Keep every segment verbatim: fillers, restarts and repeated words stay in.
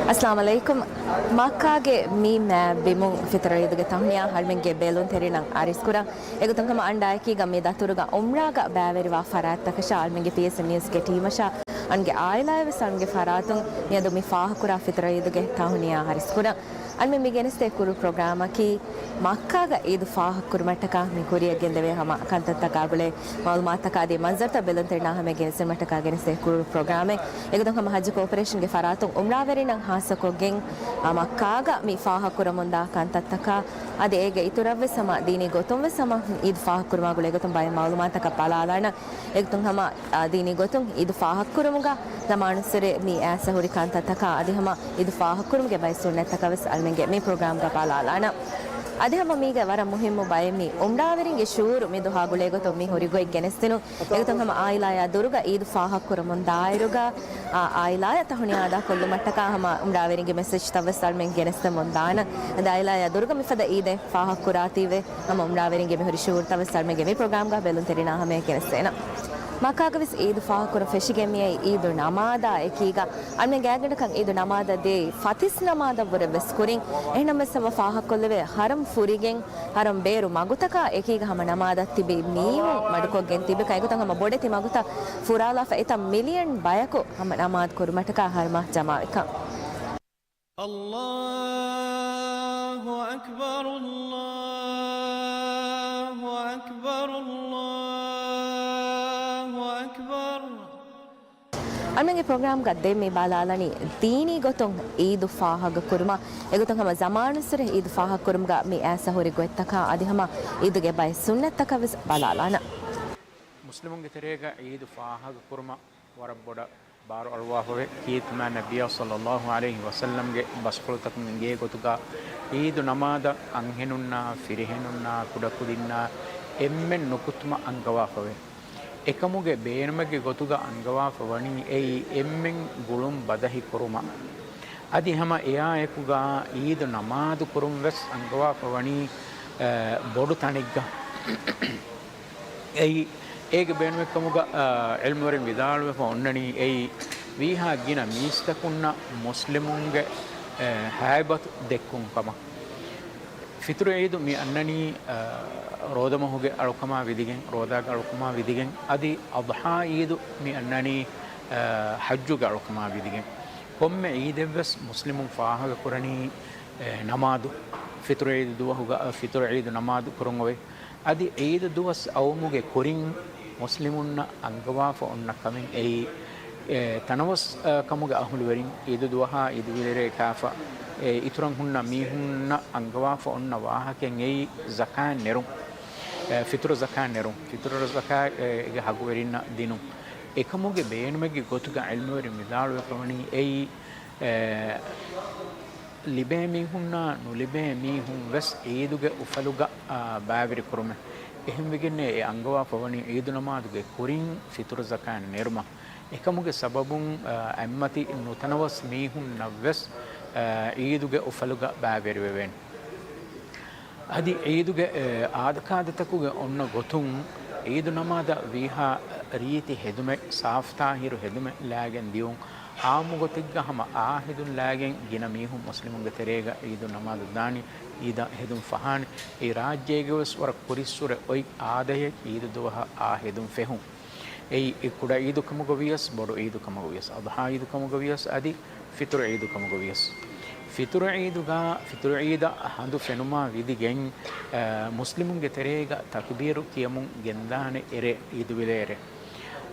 އައްސަލާމު ޢަލައިކުމް. މައްކާގެ މި މާތް ބިމުން ފިތުރު ޢީދުގެ ތަހުނިޔާ އަޅުމެންގެ ބެލުންތެރިންނަށް އަރިސްކުރަން. އެގޮތުން ހަމަ އަންޑާއެކީގަ މި ދަތުރުގަ އުމްރާގަ ބައިވެރިވާ ފަރާތްތަކަށާ އަޅުމެންގެ ޕީއެސްއެމް ނިއުސްގެ ޓީމަށާ އަންގެ އާއިލާއެއް ވެސް އަންގެ ފަރާތުން މިއަދު މި ފާހަގަކުރާ ފިތުރު ޢީދުގެ ތަހުނިޔާ އަރިސްކުރަން. އަންމެ މި ގެނެސްދޭ ކުރު ޕްރޮގްރާމަކީ މައްކާގަ ޢީދު ފާހަގަކުރުމަށްޓަކާ މި ކުރިޔަށް ގެންދެވޭ ހަމަ ކަންތައްތަކާ ގުޅޭ މަޢުލޫމާތުތަކާ އަދި މަންޒަރުތައް ބެލުންތެރިންނާ ހަމަޔަށް ގެނެސްދިނުމަށްޓަކާ ގެނެސްދޭ ކުރު ޕްރޮގްރާމެއް. އެގޮތުން ހަމަ ޙައްޖު ކޯޕަރޭޝަންގެ ފަރާތުން އުމްރާވެރިންނަށް ހާއްސަކޮށްގެން، އާ، މައްކާގަ މި ފާހަގަކުރަމުންދާ ކަންތައްތަކާ އަދި އޭގެ އިތުރަށްވެސް ހަމަ ދީނީ ގޮތުންވެސް ހަމަ ޢީދު ފާހަގަކުރުމާ ގުޅޭ ގޮތުން ބައެއް މަޢުލޫމާތުތަކަށް ބަލާލާނަން. އެގޮތުން ހަމަ، އާ، ދީނީ ގޮތުން ޢީދު ފާހަގަކުރުމުގަ ޒަމާނުއްސުރެ މި އައިސް ހުރި ކަންތައްތަކާ އަދި ހަމަ ޢީދު ފާހަގަކުރުމުގެ ބައެއް ސުންނަތްތަކަށް ވެސް އަޅުމެންގެ މި ޕްރޮގްރާމްގަ ބަލާލާނަން. އަދި ހަމަ މީގެ ވަރަށް މުހިއްމު ބައެއް މި އުމްރާވެރިންގެ ޝުޢޫރު މި ދުވަހާ ގުޅޭ ގޮތުން މި ހުރި ގޮތް ގެނެސްދިނުން. އެގޮތުން ހަމަ އާއިލާއާ ދުރުގަ ޢީދު ފާހަގަކުރަމުން ދާއިރުގަ، އާ، އާއިލާއަށް ތަހުނިޔާ އަދާކޮށްލުމަށްޓަކާ ހަމަ އުމްރާވެރިންގެ މެސެޖްތައް ވެސް އަޅުމެން ގެނެސްދެމުން ދާނަން. އަދި އާއިލާއާ ދުރުގަ މިފަދަ ޢީދެއް ފާހަގަކުރާތީވެ ހަމަ އުމްރާވެރިންގެ މި ހުރި ޝުޢޫރުތައް ވެސް އަޅުމެންގެ މި ޕްރޮގްރާމްގަ ބެލުންތެރިންނާ ހަމަޔަށް ގެނެސްދޭނަން. މައްކާގަ ވެސް ޢީދު ފާހަގަކުރަން ފެށިގެން މިއައީ ޢީދު ނަމާދާ އެކީގަ. އަންމެ ގާތްގަނޑަކަށް ޢީދު ނަމާދަށް ދިޔައީ ފަތިސް ނަމާދަށްވުރެ ވެސް ކުރިން. އެހެންނަމަވެސް ހަމަ ފާހަގަކޮށްލެވޭ ޙަރަމް ފުރިގެން، ޙަރަމް ބޭރު މަގުތަކާ އެކީގަ ހަމަ ނަމާދަށް ތިބި މީހުން މަޑުކޮށްގެން ތިބިކަން. އެގޮތަށް ހަމަ ބޮޑެތި މަގުތައް ފުރާލާފަ އެތައް މިލިއަން ބަޔަކު ހަމަ ނަމާދު ކުރުމަށްޓަކާ ޙަރަމާ ޖަމާވިކަން. الله أكبر، الله أكبر، الله أكبر. އަޅުމެންގެ ޕްރޮގްރާމްގަ ދެން މި ބަލާލަނީ ދީނީ ގޮތުން ޢީދު ފާހަގަކުރުމަށް. އެގޮތުން ހަމަ ޒަމާނުއްސުރެ ޢީދު ފާހަގަކުރުމުގަ މި އައިސް ހުރި ގޮތްތަކާ އަދި ހަމަ ޢީދުގެ ބައެއް ސުންނަތްތަކަށް ވެސް ބަލާލާނަން. މުސްލިމުންގެ ތެރޭގަ ޢީދު ފާހަގަކުރުމަށް ވަރަށް ބޮޑަށް ބާރު އަޅުވާފަވޭ. ކީރިތި މާތް ނަބިއްޔާ ޞައްލައްލާހު ޢަލައިހި ވަސައްލަމްގެ ބަސްފުޅުތަކުން އެނގޭ ގޮތުގަ، ޢީދު ނަމާދަށް އަންހެނުންނާ، ފިރިހެނުންނާ، ކުޑަކުދިންނާ އެންމެން ނުކުތުމަށް އަންގަވާފަވޭ. އެކަމުގެ ބޭނުމެއްގެ ގޮތުގަ އަންގަވާފަ ވަނީ އެއީ އެންމެން ގުޅުން ބަދަހި ކުރުމަށް. އަދި ހަމަ އެއާއެކުގަ ޢީދު ނަމާދު ކުރުން ވެސް އަންގަވާފަ ވަނީ، އަ، ބޮޑު ތަނެއްގަ. އެއީ، އޭގެ ބޭނުމެއްކަމުގަ، އަ، ޢިލްމުވެރިން ވިދާޅުވެފަ އޮންނަނީ، އެއީ، ވީހާ ގިނަ މީސްތަކުންނަށް މުސްލިމުންގެ، އެ، ހައިބަތު ދެއްކުން ކަމަށް. ފިތުރު ޢީދު މި އަންނަނީ، އަ، ރޯދަމަހުގެ އަޅުކަމާ ވިދިގެން، ރޯދާގެ އަޅުކަމާ ވިދިގެން، އަދި އަޟްޙާ ޢީދު މި އަންނަނީ، އަ، ޙައްޖުގެ އަޅުކަމާ ވިދިގެން. ކޮންމެ ޢީދެއްވެސް މުސްލިމުން ފާހަގަކުރަނީ، އެ، ނަމާދު، ފިތުރު ޢީދު ދުވަހުގަ، އަ، ފިތުރު ޢީދު ނަމާދު ކުރުން އޮވެ. އަދި ޢީދު ދުވަސް އައުމުގެ ކުރިން މުސްލިމުންނަށް އަންގަވާފަ އޮންނަ ކަމެއް އެއީ، އެ، ތަނަވަސް، އަ، ކަމުގެ އަހުލުވެރިން ޢީދު ދުވަހާ ޢީދު ވިލިރޭ ކާފަ، އެ، އިތުރަށް ހުންނަ މީހުންނަށް އަންގަވާފަ އޮންނަ ވާހަކައެއް އެއީ ޒަކާތް ނެރުން. އެ، ފިތުރު ޒަކާތް ނެރުން. ފިތުރު ޒަކާތް، އެ، އޭގެ ހަގުވެރިންނަށް ދިނުން. އެކަމުގެ ބޭނުމެއްގެ ގޮތުގަ ޢިލްމުވެރިން ވިދާޅުވެފަ ވަނީ އެއީ، އެ، ލިބޭ މީހުންނާ ނުލިބޭ މީހުން ވެސް ޢީދުގެ އުފަލުގަ، އާ، ބައިވެރިކުރުމެއް. އެހެންވެގެންނޭ އެ އަންގަވާފަ ވަނީ ޢީދު ނަމާދުގެ ކުރިން ފިތުރު ޒަކާތް ނެރުމަށް. އެކަމުގެ ސަބަބުން، އާ، އެއްމަތި ނުތަނަވަސް މީހުންނަށް ވެސް، އާ، ޢީދުގެ އުފަލުގަ ބައިވެރިވެވޭނެ. އަދި ޢީދުގެ، އެ، އާދަކާދަތަކުގެ އޮންނަ ގޮތުން ޢީދު ނަމާދަށް ވީހާ ރީތި ހެދުމެއް، ސާފުތާހިރު ހެދުމެއް ލާގެން ދިޔުން. ޢާއްމު ގޮތެއްގަ ހަމަ އާ ހެދުން ލާގެން ގިނަ މީހުން މުސްލިމުންގެ ތެރޭގަ ޢީދު ނަމާދަށް ދާނީ، ޢީދަށް ހެދުން ފަހާނެ. އެ ރާއްޖޭގެ ވެސް ވަރަށް ކުރިއްސުރެ އޮތް އާދައެއް ޢީދު ދުވަހަށް އާ ހެދުން ފެހުން. އެއީ ކުޑަ ޢީދު ކަމުގަ ވިޔަސް، ބޮޑު ޢީދު ކަމުގަ ވިޔަސް، އަޟްޙާ ޢީދު ކަމުގަ ވިޔަސް، އަދި ފިތުރު ޢީދު ކަމުގަ ވިޔަސް. ފިތުރު ޢީދުގަ، ފިތުރު ޢީދަށް ހަނދު ފެނުމާ ވިދިގެން، އަ، މުސްލިމުންގެ ތެރޭގަ ތަކްބީރު ކިޔަމުން ގެންދާނެ އެރޭ ޢީދު ވިލޭރޭ.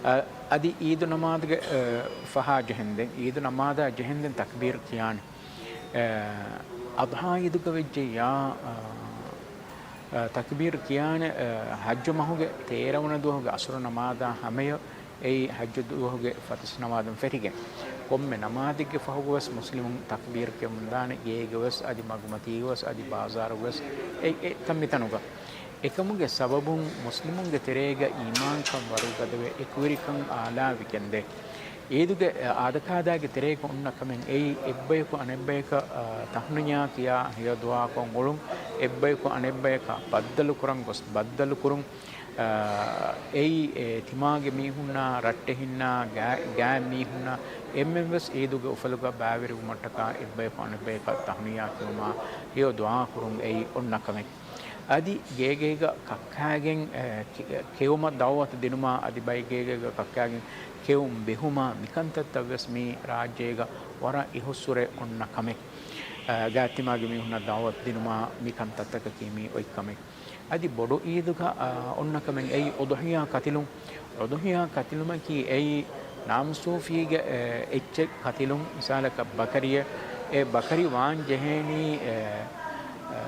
އަ، އަދި ޢީދު ނަމާދުގެ، އަ، ފަހާ ޖެހެންދެން، ޢީދު ނަމާދާ ޖެހެންދެން ތަކްބީރު ކިޔާނެ. އަ، އަޟްޙާ ޢީދުގަ ވެއްޖެއްޔާ، އަ، އަ، ތަކްބީރު ކިޔާނެ، އަ، ޙައްޖު މަހުގެ ތޭރަ ވަނަ ދުވަހުގެ ޢަޞުރު ނަމާދާ ހަމަޔަށް އެއީ ޙައްޖު ދުވަހުގެ ފަތިސް ނަމާދުން ފެށިގެން. ކޮންމެ ނަމާދެއްގެ ފަހުގަވެސް މުސްލިމުން ތަކްބީރު ކިޔަމުންދާނެ، ގޭގަވެސް އަދި މަގުމަތީގަވެސް އަދި ބާޒާރުގަވެސް އެ، އެ ތަންމިތަނުގަ. އެކަމުގެ ސަބަބުން މުސްލިމުންގެ ތެރޭގަ އީމާންކަން ވަރުގަދަވެ، އެކުވެރިކަން އާލާވިގެންދޭ. އީދުގެ އާދަކާދާގެ ތެރޭގަ އޮންނަ ކަމެއް އެއީ، އެއްބަޔަކު އަނެއްބަޔަކަށް، އާ، ތަހްނިޔާ ކިޔާ ހެޔޮ ދުޢާކޮށް އުޅުން، އެއްބަޔަކު އަނެއްބަޔަކަށް ބައްދަލު ކުރަން ގޮސް ބައްދަލު ކުރުން، އާ، އެއީ، އެ، ތިމާގެ މީހުންނާ، ރައްޓެހިންނާ، ގާ-، ގާތް މީހުންނާ އެންމެން ވެސް އީދުގެ އުފަލުގަ ބައިވެރިވުމަށްޓަކާ އެއްބަޔަކު އަނެއްބަޔަކަށް ތަހްނިޔާ ކިޔުމާ، ހެޔޮ ދުޢާ ކުރުން އެއީ އޮންނަ ކަމެއް. އަދި ގޭގޭގަ ކައްކާގެން، އެ، ކެ-، ކެއުމަށް ދަޢުވަތު ދިނުމާ، އަދި ބައެއް ގޭގޭގަ ކައްކާގެން ކެއުން ބެހުމާ، މިކަންތައްތައް ވެސް މީ ރާއްޖޭގަ ވަރަށް އިހުއްސުރެ އޮންނަ ކަމެއް. އަ، ގާތްތިމާގެ މީހުންނަށް ދަޢުވަތު ދިނުމާ، މި ކަންތައްތަކަކީ މީ އޮތް ކަމެއް. އަދި ބޮޑު އީދުގަ، އަ، އޮންނަ ކަމެއް އެއީ އުޟުޙިޔާ ކަތިލުން. އުޟުޙިޔާ ކަތިލުމަކީ އެއީ ނާމްސޫފީގެ، އެ، އެއްޗެއް ކަތިލުން، މިސާލަކަށް ބަކަރިއެއް، އެ ބަކަރި ވާން ޖެހޭނީ، އެ، އެ،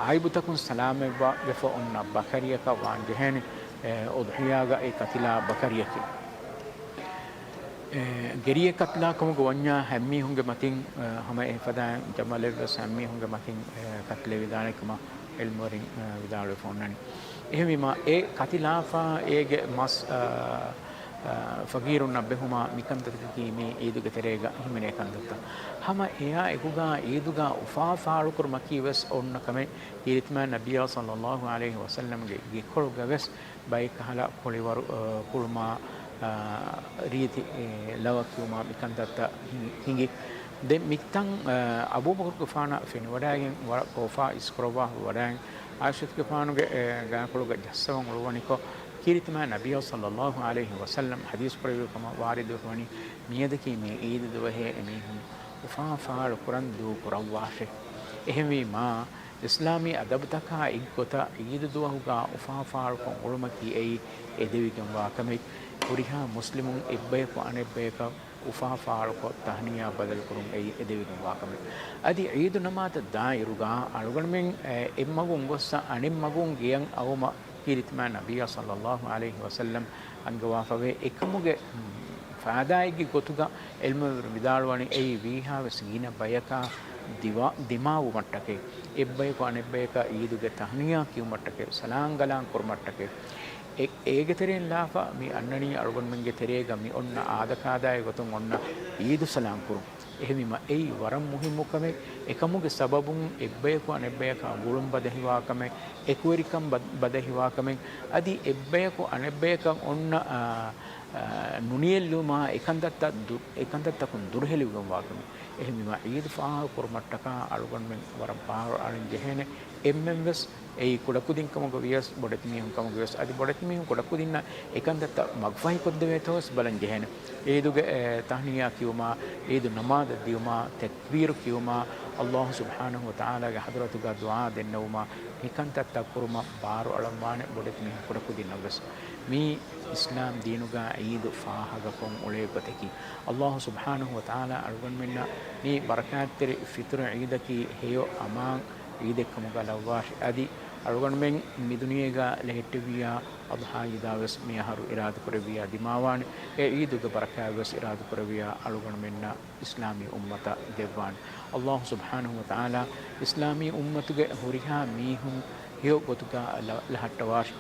އައިބުތަކުން ސަލާމަތްވެފަ އޮންނަ ބަކަރިއަކަށް ވާން ޖެހޭނީ، އެ، އުޟުޙިޔާގަ އެ ކަތިލާ ބަކަރިއަކީ. އެ، ގެރިއެއް ކަތިލާ ކަމުގަ ވަންޏާ ހަމްމީހުންގެ މަތިން، އެ، ހަމަ އެފަދައިން ޖަމަލެއް ވެސް ހަމްމީހުންގެ މަތިން، އެ، ކަތިލެވިދާނެ ކަމަށް ޢިލްމުވެރިން، އެ، ވިދާޅުވެފަ އޮންނަނީ. އެހެންވީމާ، އެ ކަތިލާފާ އޭގެ މަސް، އަ، އަ، ފަގީރުންނަށް ބެހުމާ، މިކަންތައްތަކަކީ މީ ޢީދުގެ ތެރޭގަ ހިމެނޭ ކަންތައްތައް. ހަމަ އެއާ އެކުގަ ޢީދުގަ އުފާ ފާޅުކުރުމަކީ ވެސް އޮންނަ ކަމެއް. ކީރިތިމާ ނަބިއްޔާ ޞައްލައްލާހު ޢަލައިހި ވަސައްލަމްގެ ގެކޮޅުގަ ވެސް ބައެއްކަހަލަ ކުޅިވަރު، އަ، ކުޅުމާ، އަ، ރީތި، އެ، ލަވަ ކިޔުމާ މިކަންތައްތައް ހިނގި، ހިނގި. ދެން މިތަން، އަ، އަބޫބަކުރުގެފާނަށް ފެނިވަޑައިގެން ވަރަށް ކޯފާ އިސްކުރައްވާ ވަޑައިގެން ޢާއިޝަތުގެފާނުގެ، އެ، ގާކޮޅުގަ ޖައްސަވަން އުޅުވަނިކޮށް، ކީރިތިމާ ނަބިއްޔާ ޞައްލައްލާހު ޢަލައިހި ވަސައްލަމް ޙަދީޘް ކުރެއްވި ކަމަށް ވާރިދުވެފަވަނީ، މިއަދަކީ މި ޢީދު ދުވަހޭ އެމީހުން އުފާ ފާޅު ކުރަން ދޫ ކުރައްވާށޭ. އެހެންވީމާ، އިސްލާމީ އަދަބުތަކާ އެއްގޮތަށް ޢީދު ދުވަހުގަ އުފާ ފާޅުކޮށް އުޅުމަކީ އެއީ އެދެވިގެންވާ ކަމެއް. ހުރިހާ މުސްލިމުން އެއްބަޔަކު އަނެއްބަޔަކަށް އުފާ ފާޅުކޮށް ތަހްނިޔާ ބަދަލުކުރުން އެއީ އެދެވިގެންވާ ކަމެއް. އަދި ޢީދު ނަމާދަށް ދާއިރުގަ އަޅުގަނޑުމެން، އެ، އެއްމަގުން ގޮއްސަ އަނެއްމަގުން ގެޔަށް އައުމަށް ކީރިތިމާ ނަބިއްޔާ ޞައްލައްލާހު ޢަލައިހި ވަސައްލަމް އަންގަވާފަވޭ. އެކަމުގެ ފާއިދާއެއްގެ ގޮތުގަ ޢިލްމުވެރިން ވިދާޅުވަނީ އެއީ ވީހާވެސް ގިނަ ބަޔަކާ ދިވާ-، ދިމާވުމަށްޓަކައި، އެއްބަޔަކު އަނެއްބަޔަކަށް ޢީދުގެ ތަހްނިޔާ ކިޔުމަށްޓަކައި، ސަލާންގަލާން ކުރުމަށްޓަކައި، އެ-، އޭގެ ތެރެއިން ލާފަ މި އަންނަނީ އަޅުގަނޑުމެންގެ ތެރޭގަ މި އޮންނަ އާދަކާދާއެއް ގޮތުން އޮންނަ ޢީދު ސަލާން ކުރުން. އެހެންވީމަ، އެއީ ވަރަށް މުހިއްމު ކަމެއް. އެކަމުގެ ސަބަބުން އެއްބަޔަކު އަނެއްބަޔަކާ ގުޅުން ބަދަހިވާ ކަމެއް، އެކުވެރިކަން ބަ-، ބަދަހިވާ ކަމެއް، އަދި އެއްބަޔަކު އަނެއްބަޔަކަށް އޮންނަ، އާ، އާ، ނުނިޔެއްލުމާ އެކަންތައްތައް ދު-، އެކަންތައްތަކުން ދުރުހެލިވެގެންވާ ކަމެއް. އެހެންވީމަ، ޢީދު ފާހަގަ ކުރުމަށްޓަކާ އަޅުގަނޑުމެން ވަރަށް ބާރު އަޅަން ޖެހޭނެ. އެންމެން ވެސް އެއީ ކުޑަކުދިން ކަމުގަ ވިޔަސް، ބޮޑެތި މީހުން ކަމުގަ ވިޔަސް، އަދި ބޮޑެތި މީހުން ކުޑަކުދިންނަށް އެކަންތައްތައް މަގުފަހިކޮށްދެވޭތޯ ވެސް ބަލަން ޖެހޭނެ. ޢީދުގެ، އެ، ތަހްނިޔާ ކިޔުމާ، ޢީދު ނަމާދަށް ދިޔުމާ، ތަކްބީރު ކިޔުމާ، އައްލާހު ސުބްޙާނަހު ވަތަޢާލާގެ ޙަޟްރަތުގަ ދުޢާ ދެންނެވުމާ، މިކަންތައްތައް ކުރުމަށް ބާރު އަޅަންވާނެ ބޮޑެތި މީހުން ކުޑަކުދިންނަށް ވެސް. މީ އިސްލާމް ދީނުގަ ޢީދު ފާހަގަކޮށް އުޅޭ ގޮތަކީ. އައްލާހު ސުބްޙާނަހު ވަތަޢާލާ އަޅުގަނޑުމެންނަށް މި ބަރަކާތްތެރި ފިޠުރު ޢީދަކީ ހެޔޮ އަމާން ޢީދެއްކަމުގަ ލައްވާށި. އަދި އަޅުގަނޑުމެން މިދުނިޔޭގަ ލެހެއްޓެވިއްޔާ އަޟްޙާ ޢީދާ ވެސް މިއަހަރު އިރާދަކުރެއްވިއްޔާ ދިމާވާނެ. އެ ޢީދުގެ ބަރަކާތް ވެސް އިރާދަކުރެއްވިއްޔާ އަޅުގަނޑުމެންނަށް އިސްލާމީ އުއްމަތަށް ދެއްވާނެ. އައްލާހު ސުބްޙާނަހު ވަތަޢާލާ އިސްލާމީ އުއްމަތުގެ ހުރިހާ މީހުން ހެޔޮ ގޮތުގަ ލަ-، ލަހައްޓަވާށި.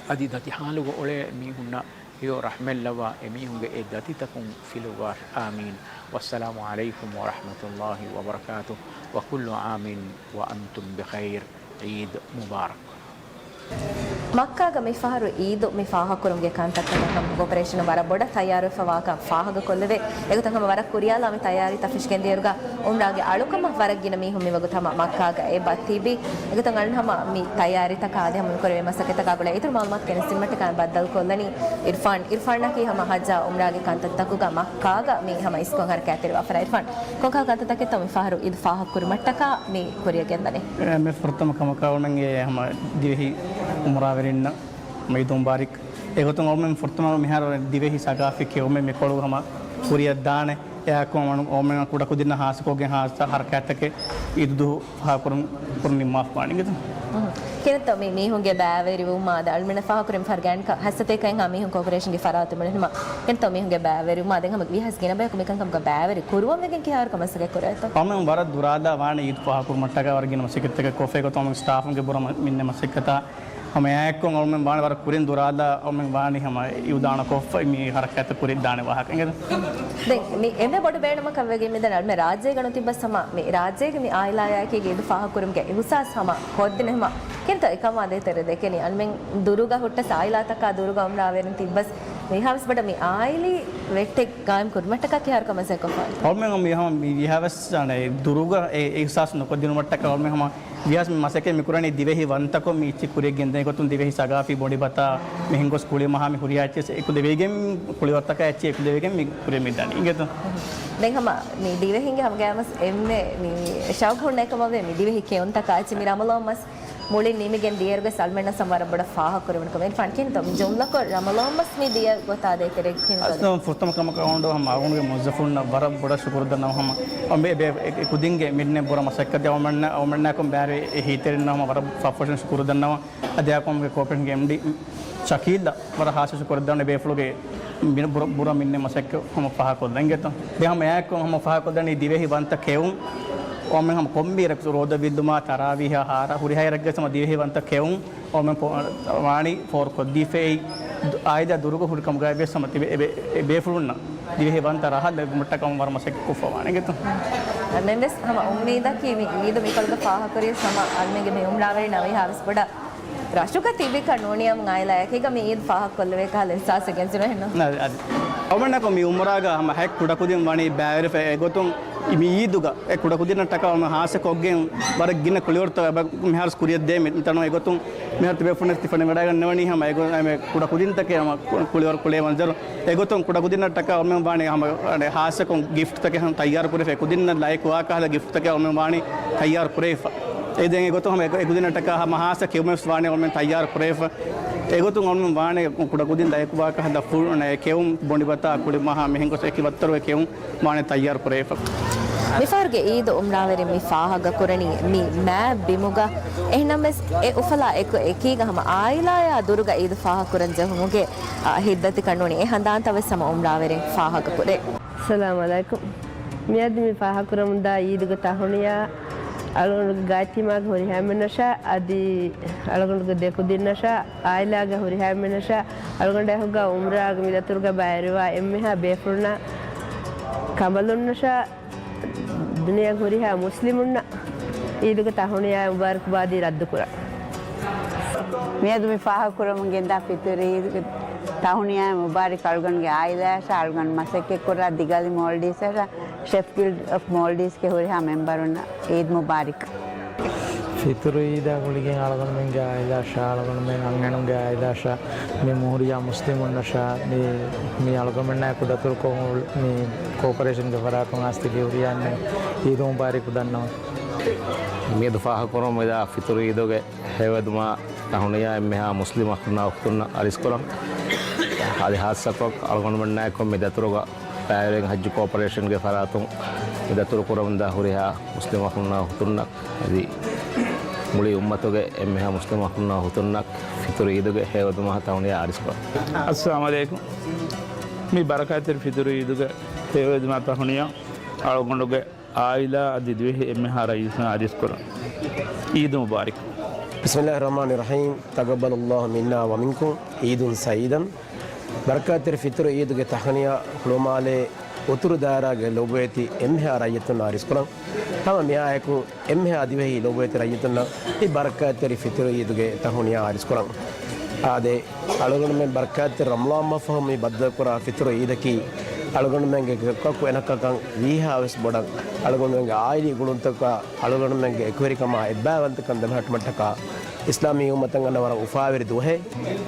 އަދި ދަތި ޙާލުގަ އުޅޭ މީހުންނަށް ހެޔޮ ރަޙްމަތްލައްވާ އެމީހުންގެ އެ ދަތިތަކުން ފިލުއްވާށި. އާމީން. والسلام عليكم ورحمة الله وبركاته، وكل عام وأنتم بخير. ޢީދު މުބާރަކް. މައްކާގަ މިފަހަރު ޢީދު މި ފާހަގަކުރުމުގެ ކަންތައްތަކަށް ހަމަ އޮޕަރޭޝަނު ވަރަށް ބޮޑަށް ތައްޔާރުވެފަވާކަން ފާހަގަކޮށްލެވޭ. އެގޮތަށް ހަމަ ވަރަށް ކުރިޔާލާ މި ތައްޔާރީތައް ފެށިގެންދިޔައިރުގަ އުމްރާގެ އަޅުކަމަށް ވަރަށް ގިނަ މީހުން މިވަގުތު ހަމަ މައްކާގަ އެބަ ތިބި. އެގޮތަށް އަޅުން ހަމަ މި ތައްޔާރީތަކާ އަދި ހަމަ ނުކުރެވޭ މަސައްކަތްތަކާ ގުޅޭ އިތުރު މަޢުލޫމާތު ގެނެސްދިނުމަށްޓަކާ ބައްދަލުކޮށްލަނީ އިރްފާން. އިރްފާންއަކީ ހަމަ ޙައްޖާ އުމްރާގެ ކަންތައްތަކުގަ މައްކާގަ މި ހަމަ އިސްކޮށް ހަރަކާތްތެރިވާ ފަރާތް. އިރްފާން، ކޮންކަހަލަ ކަންތައްތަކެއްތޯ މި ފަހަރު ޢީދު ފާހަގަކުރުމަށްޓަކާ މި ކުރިޔަށް ގެންދަނީ؟ އެ، މި ފުރަތަމަ ކަމަކަށް އަޅުގަނޑުމެންގެ ހަމަ ދިވެހި އުމްރާވެރިންނަށް މީދު މުބާރިކް. އެގޮތުން އަޅުގަނޑުމެން ފުރަތަމަ މިހާރު ދިވެހި ސަގާފީ ކެއުމެއް މިކޮޅު ހަމަ ކުރިޔަށް ދާނެ. އެއާއެކު އަޅުގަނޑުމެން ކުޑަކުދިންނަށް ހާއްސަކޮށްގެން ހާއްސަ ހަރަކާތްތަކެއް ޢީދު ދުވަހު ފާހަގަކުރުން، ކުރުން ނިންމާފަވާނެ އިނގޭތަ؟ ކިހިނެއްތޯ މި މީހުންގެ ބައިވެރިވުމާ ދެން އަޅުމެންނަށް ފާހަގަކުރިން ފަރުގާންކަ ހަސަތޭކައިން ހާ މީހުން ކޯޕަރޭޝަންގެ ފަރާތު މުޅިންމަ. ކިހިނެއްތޯ މީހުންގެ ބައިވެރިވުމާ ދެން ހަމަ ވީހާވެސް ގިނަ ބަޔަކު މިކަންކަމުގަ ބައިވެރި ކުރުވަން ވެގެން ކިހާއިރު ކަމަށް ސަކެއް ކުރޭތޯ؟ އަޅުމެން ވަރަށް ދުރާލާ ވާނެ ޢީދު ފާހަގަކުރުމަށްޓަކާ ވަރަށް ގިނަ މަސައްކަތްތަކެއް ކޮށްފައި ގޮތަށް އަޅުމެން ސްޓާފުންގެ ބުރަ މިންނަ މަސައްކަތާ ހަމަ އެއާއެއްކޮށް އަޅުމެން ވާނެ ވަރަށް ކުރިން ދުރާލާ އަޅުމެން ވާނީ ހަމަ އިއުދާނަކޮށްފަ މި ހަރަކާތްތައް ކުރިއަށްދާނެ ވާހަކަ އިނގޭތަ؟ ދެން މި އެންމެ ބޮޑު ބޭނުމަކަށް ވެގެން މިދަނީ އަޅުމެން ރާއްޖޭގަ ނުތިއްބަސް ހަމަ މި ރާއްޖޭގެ މި އާއިލާއާއެކީގަ އީދު ފާހަގަކުރުމުގެ އިހުސާސް ހަމަ ހޯއްދިނެ ހަމަ ކިހިނެއްތޯ އެކަމާ ދޭތެރޭ ދެކެނީ؟ އަޅުމެން ދުރުގަ ހުއްޓަސް އާއިލާތަކާ ދުރުގަ އުމްރާވެރިން ތިއްބަސް މިހާވެސް ބޮޑަށް މި އާއިލީ ވެއްޓެއް ގާއިމް ކުރުމަށްޓަކާ ކިހާރު ކަމެއް ކޮށްފަ؟ އަޅުމެން މި ހަމަ މި ވީހާވެސް އަނެއް ދުރުގަ އެ އިހުސާސް ނުކޮށްދިނުމަށްޓަކާ އަޅުމެން ހަމަ ވީހާވެސް މި މަސައްކަތް މި ކުރަނީ ދިވެހި ވަންތަކޮށް މި އެއްޗެއް ކުރިއަށް ގެންދަން އެގޮތުން ދިވެހި ސަގާފީ ބޮޑިބަތާ މިހެން ގޮސް ކުޅިމަހާ މި ހުރިހާ އެއްޗެއް އެކު ދެވިގެން ކުޅިވަރުތަކާ އެއްޗެއް އެކު ދެވިގެން މި ކުރިއަށް މި ދަނީ އިނގޭތަ؟ ދެން ހަމަ މި ދިވެހިންގެ ހަމަ ގައިމުވެސް އެންމެ މި ޝައުގު ހުންނަ އެކަމަށްވޭ މި ދިވެހި ކެއުންތަކާ އެއްޗެއް މި ރަމަޟާން މަސް މުޅިން ނިމިގެން ދިޔައިރުވެސް އަޅުމެންނަށް ވަރަށް ބޮޑަށް ފާހަގަކުރެވުނު ކަމެއް. އިރްފާން ކިހިނެއްތޯ މި ޖުމްލަކޮށް ރަމަޟާން މަސް މި ދިޔަ ގޮތާ ދޭތެރޭ ކިހިނެއްތޯ؟ އަސްލު ފުރަތަމަ ކަމަކަށް އަޅުގަނޑު ހަމަ އަޅުގަނޑުގެ މުވައްޒަފުންނަށް ވަރަށް ބޮޑަށް ޝުކުރު ދަންނަވަން ހަމަ އެ ކުދިންގެ މިންނެ ބުރަ މަސައްކަތް އަޅުމެންނަށް އަޅުމެންނާއެކު ބައިވެރި އެ ހިތްތެރިންނަށް ހަމަ ވަރަށް ފަށްފަށުން ޝުކުރު ދަންނަވަން. އަދި އާކޮމްގެ ކޯޕަރޭޝަންގެ އެމްޑީ ޝަކީލްއަށް ވަރަށް ހާއްސަ ޝުކުރު ދަންނަވަން ބޭފުޅުގެ މި ބުރަ، ބުރަ މިންނެ މަސައްކަތް ހަމަ ފާހަގަކޮށްލަން އިނގޭތަ؟ ދެން ހަމަ އެއާއެކު ހަމަ ފާހަގަކޮށްލަނީ ދިވެހި ވަންތަ ކެއުން އަޅުމެން ހަމަ ކޮންމެ އިރަކު ރޯދަ ވިއްލުމާ ތަރާވީހާ ހާރާ ހުރިހާ އިރަކުގެ ހަމަ ދިވެހި ވަންތަ ކެއުން އަޅުމެން ފޯ، ވާނީ ފޯރުކޮށްދީފައި އާއިލާ ދުރުގަ ހުރި ކަމުގައި ވެސް ހަމަ ތިބެ އެ ބޭ، އެ ބޭފުޅުންނަށް ދިވެހި ވަންތަ ރަހަ ލެއްވުމަށްޓަކަ ވަރަށް މަސައްކަތް ކޮށްފަ ވާނެ އިނގޭތަ؟ އަނެއްވެސް ހަމަ އުއްމީދަކީ މި އީދު މިކޮޅުގަ ފާހަގަކުރިޔަސް ހަމަ އަޅުމެންގެ މި އުމްރާވެރިން ވީހާވެސް ބޮޑަށް ރަށުގަ ތިބިކަށް ނޫނީ އަމް އާއިލާއަކީގަ މި އީދު ފާހަގަކޮށްލެވޭ ކަހަލަ އިހްސާސެއް ގެންޖެހުނު އެހެންނު؟ އަދި، އަދި. އަޅުމެންނަކު މި އުމްރާގަ ހަމަ ހަތް ކުޑަކުދިން ވަނީ ބައިވެރިފަ އެގޮތުން މި އީދުގަ އެ ކުޑަކުދިންނަށްޓަކާ ހަމަ ހާއްސަ ކޮށްގެން ވަރަށް ގިނަ ކުޅިވަރުތައް އެބަ މިހާރު ކުރިއަށްދޭ މި، މިތަނުން އެގޮތުން މިހާރު ތިބޭފުޅުން ތި ފަނި ވަޑައިގަންނަވަނީ ހަމަ އެގޮ، އެ ކުޑަކުދިންތަކެއް ހަމަ ކު، ކުޅިވަރު ކުޅޭ މަންޒަރު. އެގޮތުން ކުޑަކުދިންނަށްޓަކާ އަޅުމެން ވާނީ ހަމަ އަނެއް ހާއްސަކޮށް ގިފްޓްތަކެއް ހަމަ ތައްޔާރު ކުރެފަ އެކުދިންނަށް ލައިކުވާ ކަހަލަ ގިފްޓްތަކެއް އަޅުމެން ވާނީ ތައްޔާރު ކުރެވިފަ. އެ ދެން އެގޮތުން ހަމަ އެ، އެކުދިންނަށްޓަކާ ހަމަ ހާއްސަ ކެއުމެއް ވެސް ވާނީ އަޅުމެން ތައްޔާރު ކުރެވިފަ. އެގޮތުން އަޅުމެން ވާނީ ކުޑަކުދިން ލައިކުވާ ކަހަލަ ފު، އަނެއް ކެއުން ބޮޑިބަތާ ކުޅިމަހާ މިހެން ގޮސް އެކި ވައްތަރުގެ ކެއުން ވާނެ ތައްޔާރު ކުރެވިފަ. މިފަހަރުގެ އީދު އުމްރާވެރިން މި ފާހަގަކުރަނީ މި މާތް ބިމުގަ. އެހެންނަމަވެސް އެ އުފަލާ އެކު އެކީގަ ހަމަ އާއިލާއާ ދުރުގަ އީދު ފާހަގަކުރަން ޖެހުމުގެ، އާ، ހިތްދަތިކަން ނޫނީ އެ ހަނދާންތައް ވެސް ހަމަ އުމްރާވެރިން ފާހަގަކުރޭ. އައްސަލާމު ޢަލައިކުމް. މިއަދު މި ފާހަގަކުރަމުންދާ އީދުގެ ތަހުނިޔާ އަޅުގަނޑުގެ ގާތްތީމާގެ ހުރިހާ އެންމެންނަށާ އަދި އަޅުގަނޑުގެ ދެ ކުދިންނަށާ އާއިލާގެ ހުރިހާ އެންމެންނަށާ އަޅުގަނޑާއެކުގަ އުމްރާގެ މި ދަތުރުގަ ބައިވެރިވާ އެންމެހާ ބޭފުޅުންނާ ކަނބަލުންނަށާ ދުނިޔޭގެ ހުރިހާ މުސްލިމުންނަށް އީދުގެ ތަހުނިޔާ މުބާރަކުބާދީ ރައްދުކުރަން. މިއަދު މި ފާހަގަކުރަމުން ގެންދާ ފިތުރު އީދުގެ ތަހުނިޔާ މުބާރިކް އަޅުގަނޑުގެ އާއިލާއަށާ އަޅުގަނޑު މަސައްކަތްކުރާ ދިގަލި މޯލްޑިވްސްއަށާ ޝެފްފީލްޑް އޮފް މޯލްޑިވްސްގެ ހުރިހާ މެމްބަރުންނަށް އީދު މުބާރިކް. ފިތުރު އީދާ ގުޅިގެން އަޅުގަނޑުމެންގެ އާއިލާއަށާ އަޅުގަނޑުމެން އަންހެނުންގެ އާއިލާއަށާ މި ހުރިހާ މުސްލިމުންނަށާ މި، މި އަޅުގަނޑުމެންނާއެކު ދަތުރުކޮށް މި ކޯޕަރޭޝަންގެ ފަރާތުން އައިސް ތިބި ހުރިހާ އެންމެން އީދު މުބާރިކް ދަންނަވަން. މިއަދު ފާހަގަކުރަމުންދާ ފިތުރު އީދުގެ ހެޔޮއެދުމާ ތަހުނިޔާ އެންމެހާ މުސްލިމް އަޚުންނާ އުޚްތުންނަށް އަރިސްކުރަން. އަދި ހާއްސަކޮށް އަޅުގަނޑުމެންނާއެކު މި ދަތުރުގަ ބައިވެރިން ހައްޖު ކޯޕަރޭޝަންގެ ފަރާތުން މި ދަތުރު ކުރަމުންދާ ހުރިހާ މުސްލިމް އަޚުންނާ އުޚްތުންނަށް އަދި މުޅި އުއްމަތުގެ އެންމެހާ މުސްލިމް އަޚުންނާ އުޚްތުންނަށް ފިތުރު އީދުގެ ހެޔޮއެދުމާ ތަހުނިޔާ އަރިސްކުރަން. އައްސަލާމު ޢަލައިކުމް. މި ބަރަކާތްތެރި ފިތުރު އީދުގެ ހެޔޮއެދުމާ ތަހުނިޔާ އަޅުގަނޑުގެ އާއިލާ އަދި ދިވެހި އެންމެހާ ރައީސުން އަރިސްކުރަން. އީދު މުބާރިކް. بسم الله الرحمن الرحيم. تقبل الله منا ومنكم عيدا سعيدا. ބަރަކާތްތެރި ފިތުރު އީދުގެ ތަހުނިޔާ ހުޅުމާލޭ އުތުރު ދާއިރާގެ ލޮބުވެތި އެންމެހާ ރައްޔިތުންނަށް އަރިސްކުރަން. ހަމަ މިއާއެކު އެންމެހާ ދިވެހި ލޮބުވެތި ރައްޔިތުންނަށް މި ބަރަކާތްތެރި ފިތުރު އީދުގެ ތަހުނިޔާ އަރިސްކުރަން. އާދެ، އަޅުގަނޑުމެން ބަރަކާތްތެރި ރަމަޟާން މަހު ފަހު މި ބައްދަލުކުރާ ފިތުރު އީދަކީ އަޅުގަނޑުމެންގެ ކަކު އެނަކަކަން ވީހާވެސް ބޮޑަށް އަޅުގަނޑުމެންގެ އާއިލީ ގުޅުންތަކާ އަޅުގަނޑުމެންގެ އެކުވެރިކަމާ އެއްބައިވަންތަކަން ދެމެހެއްޓުމަށްޓަކާ އިސްލާމީ އުއްމަތަށް އަންނަ ވަރަށް އުފާވެރި ދުވަހެއް.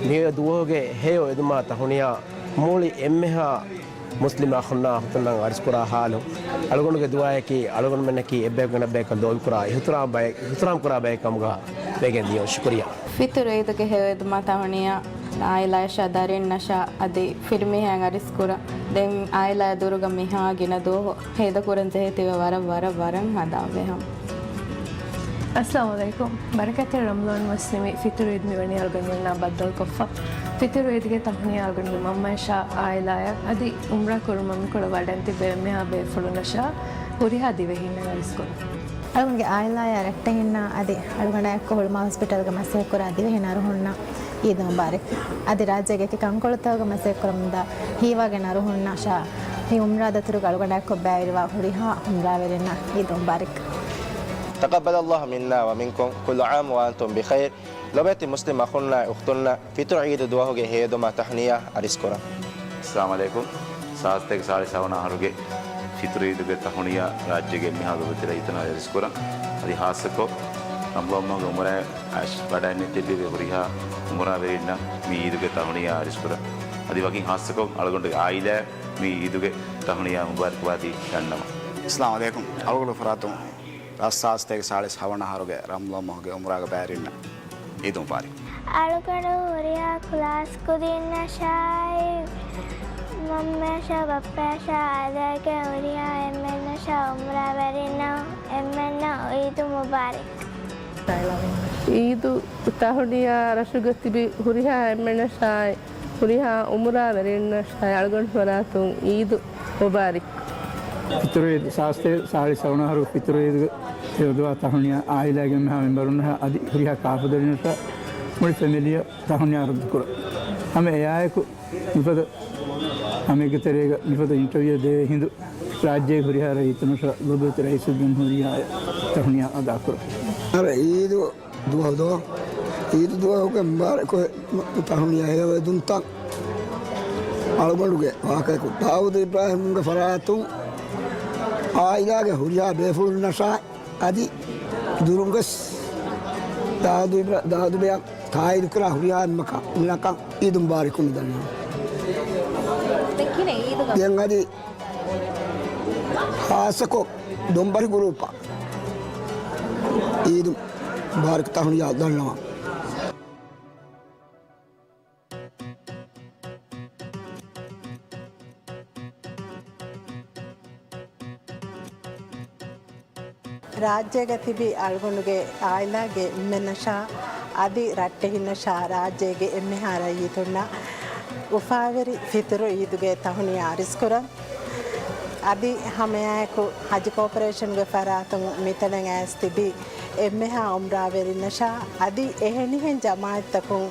މި ދުވަހުގެ ހެޔޮ އެދުމާ ތަހުނިޔާ މުޅި އެންމެހާ މުސްލިމް އަޚުންނާ އުޚްތުންނަށް އަރިސްކުރާ ހާލު، އަޅުގަނޑުގެ ދުޢާއަކީ، އަޅުގަނޑުމެންނަކީ އެއްބަޔަކު އަނެއްބަޔަކަށް ލޯބިކުރާ އިޙްތިރާމް ބައެއް، އިޙްތިރާމް ކުރާ ބައެއް ކަމުގަ ވެގެން ދިޔުން. ޝުކުރިއްޔާ. ފިތުރު އީދުގެ ހެޔޮއެދުމާ ތަހުނިޔާ އާއިލާއަށާ ދަރިންނަށާ އަދި ފިރިމީހާއަށް އަރިސްކުރަން. ދެން އާއިލާއާ ދުރުގަ މިހާ ގިނަ ދުވަހު ހޭދަކުރަން ޖެހޭތީވެ ވަރަށް، ވަރަށް، ވަރަށް ހަނދާންވޭ ހަމަ. އައްސަލާމު ޢަލައިކުމް. ބަރަކާތްތެރި ރަމަޟާން މަސް ނިމި ފިތުރު އީދު މިވަނީ އަޅުގަނޑުމެންނާ ބައްދަލުކޮށްފަ. ފިތުރު އީދުގެ ތަހުނިޔާ އަޅުގަނޑުގެ މަންމައަށާ އާއިލާއަށް އަދި އުމްރާ ކުރުމަށް މިކޮޅަށް ވަޑައިން ތިއްބެވި އެންމެހާ ބޭފުޅުންނަށާ ހުރިހާ ދިވެހިންނަށް އަރިސްކުރަން. އަޅުގަނޑުގެ އާއިލާއާ ރައްޓެހިންނާ އަދި އަޅުގަނޑާއެކު ހުޅުމާލު ހޮސްޕިޓަލްގަ މަސައްކަތްކުރާ ދިވެހި އަރުހުންނަށް އީދު މުބާރަކް. އަދި ރާއްޖޭގެ އެކި ކަންކޮޅުތަކުގަ މަސައްކަތްކުރަމުންދާ ހީވާގިން އަރުހުންނަށާ މި އުމްރާ ދަތުރުގަ އަޅުގަނޑާއެކު ބައިވެރިވާ ހުރިހާ އުމްރާވެރިންނަށް އީދު މުބާރަކް. تقبل الله منا ومنكم، كل عام وأنتم بخير. ލޮބެތި މުސްލިމް އަޚުންނާ އުޚްތުންނަށް ފިތުރު ޢީދު ދުވަހުގެ ހެޔޮދުމާ ތަހުނިޔާ އަރިސްކުރަން. އައްސަލާމު ޢަލައިކުމް. ސާދަ ސާޅީސް ހަވަނަ އަހަރުގެ ފިތުރު ޢީދުގެ ތަހުނިޔާ ރާއްޖޭގެ އެންމެހާ ލޮބުވެތި ރައްޔިތުންނަށް އަރިސްކުރަން. އަދި ހާއްސަކޮށް ރަމަޟާން މަހުގެ އުމްރާއަށް ވަޑައިގެން ތިއްބެވި ހުރިހާ އުމްރާވެރިންނަށް މި ޢީދުގެ ތަހުނިޔާ އަރިސްކުރަން. އަދި ވަކިން ހާއްސަކޮށް އަޅުގަނޑުގެ އާއިލާއަށް މި ޢީދުގެ ތަހުނިޔާ މުބާރަކްވާދީ ދަންނަވަން. އައްސަލާމު ޢަލައިކުމް. އަޅުގަނޑު ފަރާތުން ސާދަ ސާޅީސް ހަވަނަ އަހަރުގެ ރަމަޟާން މަހުގެ އުމްރާގެ ބައިވެރިންނަށް ޢީދު މުބާރަކް. އަޅުގަނޑު ހުރިހާ ކްލާސް ކުދިންނަށާއި، މަންމަޔަށާ ބައްޕަޔަށާ އާއިލާގެ ހުރިހާ އެންމެންނަށާ އުމްރާވެރިންނަށް އެންމެންނަށް ޢީދު މުބާރަކް. ޢީދު ތަހުނިޔާ ރަށުގަ ތިބި ހުރިހާ އެންމެންނަށާއި، ހުރިހާ އުމްރާވެރިންނަށާއި އަޅުގަނޑު ފަރާތުން ޢީދު މުބާރަކް. ފިތުރު ޢީދު، ސާދަ ސާޅީސް ހަވަނަ އަހަރު ފިތުރު ޢީދުގެ ހެޔޮދުވާ ތަހުނިޔާ އާއިލާގެ އެންމެހާ މެމްބަރުންނަށާ އަދި ހުރިހާ ކާފަދަރިންނަށާ މުޅި ފެމިލީއަށް ތަހުނިޔާ ރައްދުކުރަން. ހަމަ އެއާއެކު މިފަދަ ހަމައެއްގެ ތެރޭގަ މިފަދަ އިންޓަވިއު ދޭ ހިނދު ރާއްޖޭގެ ހުރިހާ ރައްޔިތުންނަށާ ލޮބުވެތި ރައީސުއްޖުމްހޫރިއްޔާއަށް ތަހުނިޔާ އަދާކުރަން. އަރަ ޢީދު ދުވަހު ދޯ؟ ޢީދު ދުވަހުގެ މުބާރަކު ތަހުނިޔާ ހެޔޮއެދުންތައް އަޅުގަނޑުގެ ވާހަކައަކު ދާއޫދު އިބްރާހިމްގެ ފަރާތުން އާއިލާގެ ހުރިހާ ބޭފުޅުންނަށާ އަދި ދުރުންވެސް ދާއޫދު އިބްރާ-، ދާއޫދު ބެޔަށް ތާއީދުކުރާ ހުރިހާ އެންމެނަކަށް އީދު މުބާރަކު މިދަންނަވަން. ދެން އަދި ހާއްސަކޮށް ދޮންބަރި ގުރޫޕަށް އީދު މުބާރަކު ތަހުނިޔާ ދަންނަވަން. ރާއްޖޭގަ ތިބި އަޅުގަނޑުގެ އާއިލާގެ އެންމެންނަށާ އަދި ރައްޓެހިންނަށާ ރާއްޖޭގެ އެންމެހާ ރައްޔިތުންނަށް އުފާވެރި ފިތުރު ޢީދުގެ ތަހުނިޔާ އަރިސްކުރަން. އަދި ހަމައެއާއެކު ހައްޖު ކޯޕަރޭޝަނުގެ ފަރާތުން މިތަނަށް އައިސް ތިބި އެންމެހާ އުމްރާވެރިންނަށާ އަދި އެހެނިހެން ޖަމާޢަތްތަކުން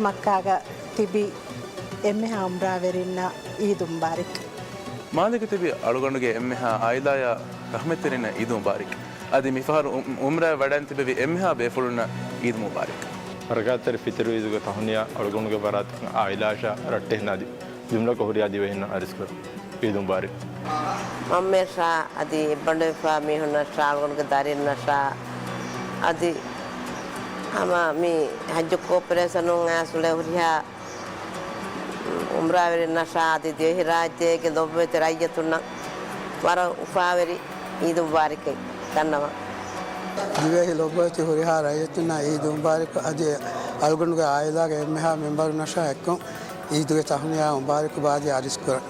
މައްކާގަ ތިބި އެންމެހާ އުމްރާވެރިންނަށް ޢީދު މުބާރަކް. މާލޭގަ ތިބި އަޅުގަނޑުގެ އެންމެހާ އާއިލާއާ ރަޙްމަތްތެރިންނަށް ޢީދު މުބާރަކް. އަދި މިފަހަރު އު-، އުމްރާއަށް ވަޑައިން ތިބެވި އެންމެހާ ބޭފުޅުންނަށް ޢީދު މުބާރަކް. ބަރަކާތްތެރި ފިތުރު ޢީދުގެ ތަހުނިޔާ އަޅުގަނޑުގެ ފަރާތުން އާއިލާއަށާ ރައްޓެހިންނަށް އަދި ޖުމްލަކޮށް ހުރިހާ ދިވެހިންނަށް އަރިސްކުރަން. ޢީދު މުބާރަކް. މަންމަޔަށާ އަދި އެއްބަނޑުވެފާ މީހުންނަށާ އަޅުގަނޑުގެ ދަރިންނަށާ އަދި ހަމަ މި ޙައްޖު ކޯޕަރޭޝަނުން އައިސް އުޅޭ ހުރިހާ އުމްރާވެރިންނަށާ އަދި ދިވެހިރާއްޖޭގެ ލޮބުވެތި ރައްޔިތުންނަށް ވަރަށް އުފާވެރި ޢީދު މުބާރަކެއް ދަންނަވަން. ދިވެހި ލޮބުވެތި ހުރިހާ ރައްޔިތުންނަށް ޢީދު މުބާރަކު. އަދި އަޅުގަނޑުގެ އާއިލާގެ އެންމެހާ މެމްބަރުންނަށާ އެއްކޮށް ޢީދުގެ ތަހުނިޔާ މުބާރަކުބާދީ އަރިސްކުރަން.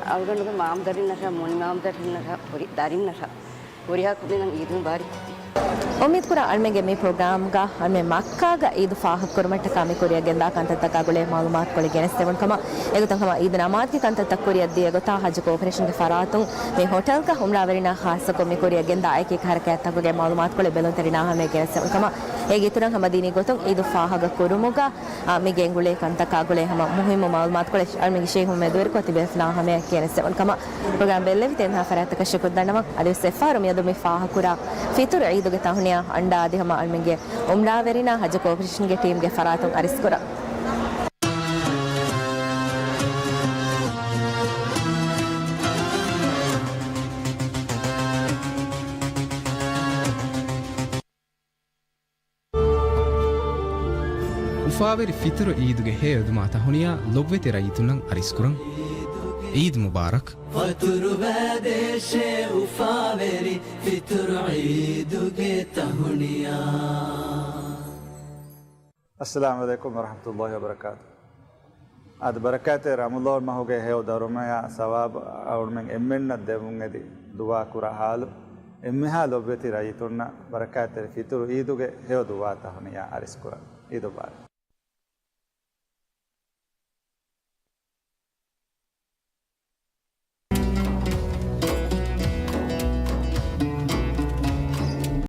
އަޅުގަނޑުގެ މާމަދަރިންނަށާ މުނިމާމަދަރިންނަށާ ހުރި ދަރިންނަށާ ހުރިހާ ކުދިންނަށް ޢީދު މުބާރަކް. އުއްމީދުކުރާ އަޅުމެންގެ މި ޕްރޮގްރާމްގަ އަޅުމެން މައްކާގަ ޢީދު ފާހަގަކުރުމަށްޓަކާ މި ކުރިއަށް ގެންދާ ކަންތައްތަކާ ގުޅޭ މަޢުލޫމާތުކޮޅެއް ގެނެސްދެވުނު ކަމަށް، އެގޮތަށް ހަމަ ޢީދު ނަމާދުގެ ކަންތައްތައް ކުރިއަށް ދިޔަ ގޮތާ ޙައްޖު ކޯޕަރޭޝަންގެ ފަރާތުން މި ހޮޓެލްގަ އުމްރާވެރިންނާ ޚާއްޞަކޮށް މި ކުރިއަށް ގެންދާ އެކި އެކި ޙަރަކާތްތަކުގެ މަޢުލޫމާތުކޮޅެއް ބެލުންތެރިންނާ ހަމަޔަށް ގެނެސްދެވުނު ކަމަށް، އޭގެ އިތުރަށް ހަމަ ދީނީ ގޮތުން ޢީދު ފާހަގަ ކުރުމުގަ އާ، މި ގެންގުޅޭ ކަންތަކާ ގުޅޭ ހަމަ މުހިއްމު މަޢުލޫމާތުކޮޅެއް އަޅުމެންގެ ޝޭހުން މެދުވެރިކޮށް ތިބޭފުޅާ ހަމަޔަށް ގެނެސްދެވުނު ކަމަށް ޕްރޮގްރާމް ބެއްލެވި ތެންހާ ފަރާތަކަށް ޝުކުރު ދަންނަވަން. އަދިވެސް އެއްފަހަރު މިއަދު މި ފާހަގަކުރާ ފިތުރު ޢީދުގެ ތަހުނިޔާ އަންޑާ އަދި ހަމަ އަޅުމެންގެ އުމްރާވެރިންނާ ޙައްޖު ކޯޕަރޭޝަންގެ ޓީމްގެ ފަރާތުން އަރިސްކުރަން. އުފާވެރި ފިތުރު ޢީދުގެ ހެޔޮއެދުމާ ތަހުނިޔާ ލޮބުވެތި ރައްޔިތުންނަށް އަރިސްކުރަން. ޢީދު މުބާރަކް. ފަތުރުވާދޭށޭ އުފާވެރި ފިތުރު ޢީދުގެ ތަހުނިޔާ. އައްސަލާމު ޢަލައިކުމް ވަރަޙްމަތުﷲި ވަބަރަކާތު. އަދި ބަރަކާތްތެރި ރަމަޟާން މަހުގެ ހެޔޮ ދަރުމަޔާ ސަވާބު އަޅުމެން އެންމެންނަށް ދެމުން އެދި ދުޢާ ކުރާ ޙާލު، އެންމެހާ ލޮބުވެތި ރައްޔިތުންނަށް ބަރަކާތްތެރި ފިތުރު ޢީދުގެ ހެޔޮ ދުޢާ ތަހުނިޔާ އަރިސްކުރަން. ޢީދު މުބާރަކް.